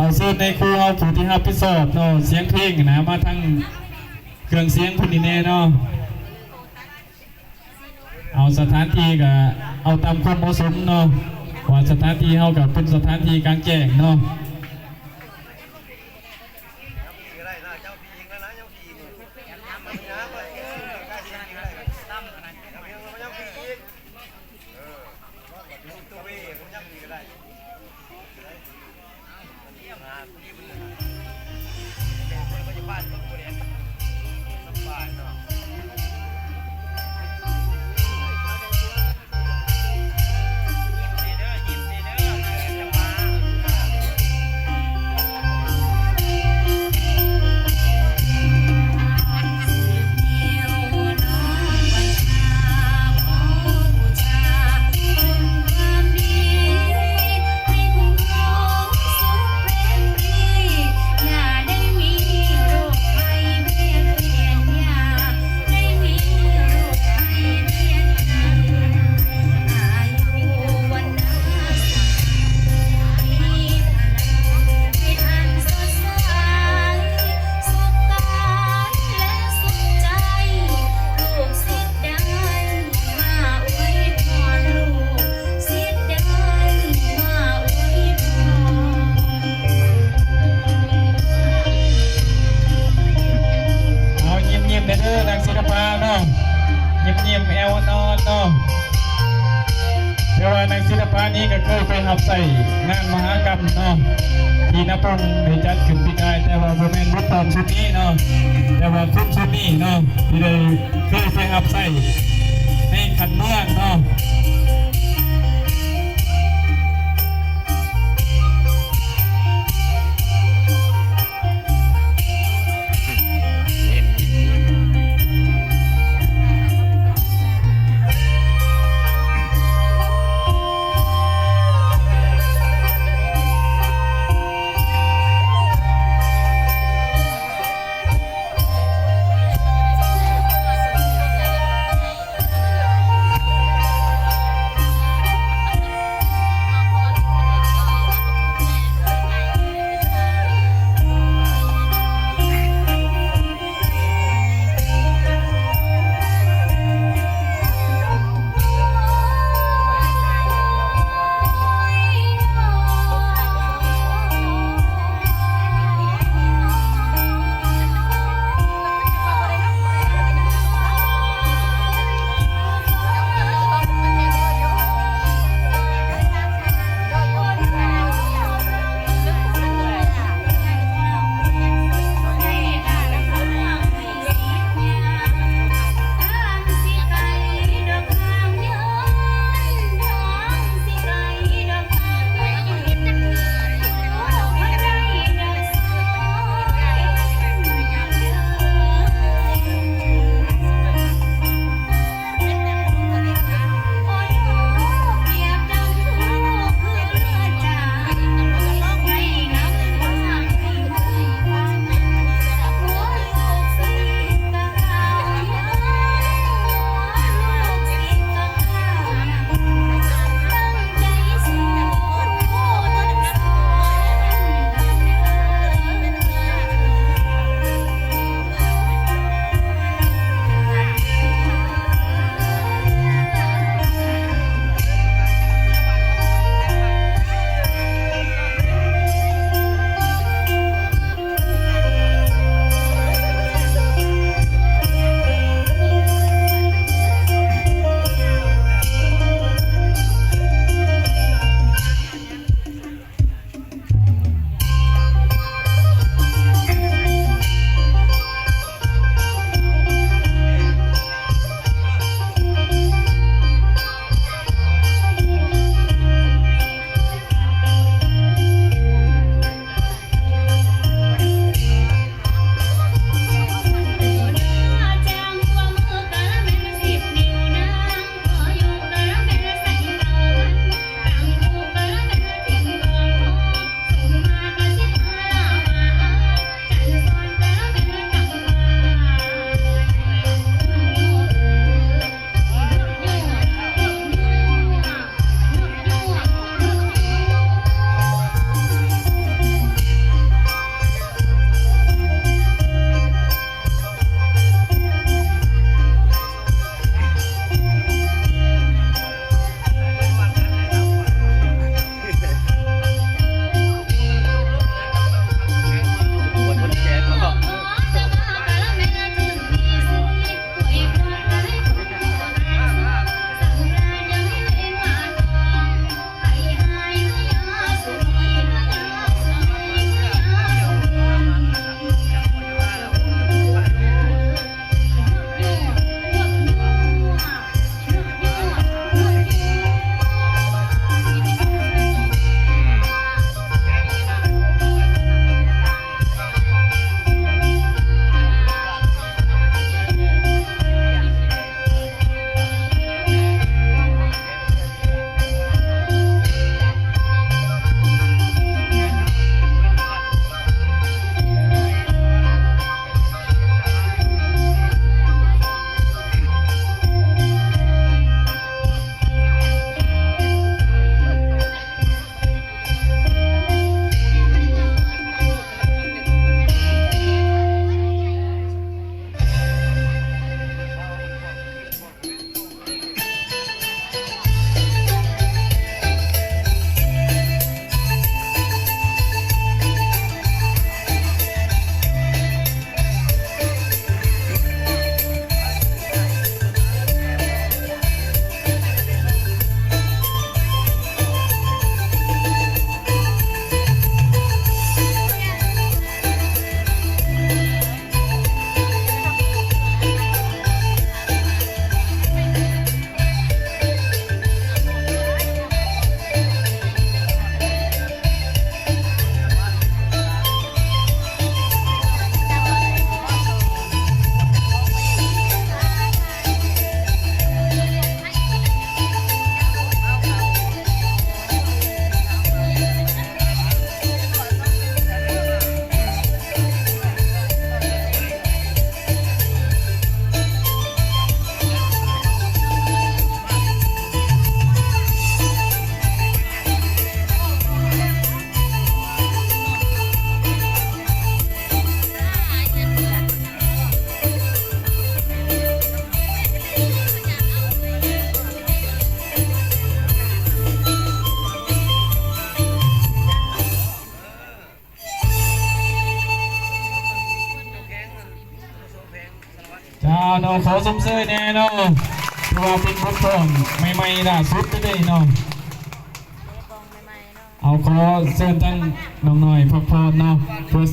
ເອົາເຊີນນາຍຄູເຮົາຜູ້ທີ່ຮັບຜິດຊອບເນາະ ສຽງເພງນະ ມາທາງເຄື່ອງສຽງເພິ່ນນີ້ແດ່ເນາະ. ເອົາສະຖານທີ່ກະເອົາຕາມຄວາມເໝາະສົມເນາະ ເພາະວ່າສະຖານທີ່ເຮົາກະເປັນສະຖານທີ່ກາງແຈ້ງເນາະ. ເອົາ ຍິ້ມໆ ແດ່ເດີ ນາງສີດາພາເນາະ ຍິ້ມໆ ແອວອ່ອນໆ ເນາະ. ແຕ່ວ່ານາງສີດາພານີ້ກໍເຄີຍໄປຮັບໃຊ້ງານມະຫະກຳເນາະ ທີ່ນາປົງໄດ້ຈັດຂຶ້ນປີກາຍ ແຕ່ວ່າບໍ່ແມ່ນບຸດຕອນຊຸດນີ້ເນາະ ແຕ່ວ່າຄົນຊຸດນີ້ເນາະ ທີ່ໄດ້ເຄີຍໄປຮັບໃຊ້ໃນຂັ້ນເມືອງເນາະ. ເອົາເນາະ ຂໍຊົມເຊີຍແດ່ເນາະ ຖືວ່າເປັນບົດຟ້ອນໃໝ່ໆລ່າສຸດເດ້ເນາະ. ເອົາ ຂໍເຊີນທັງນ້ອງນ້ອຍພັກຜ່ອນເນາະ ເພື່ອ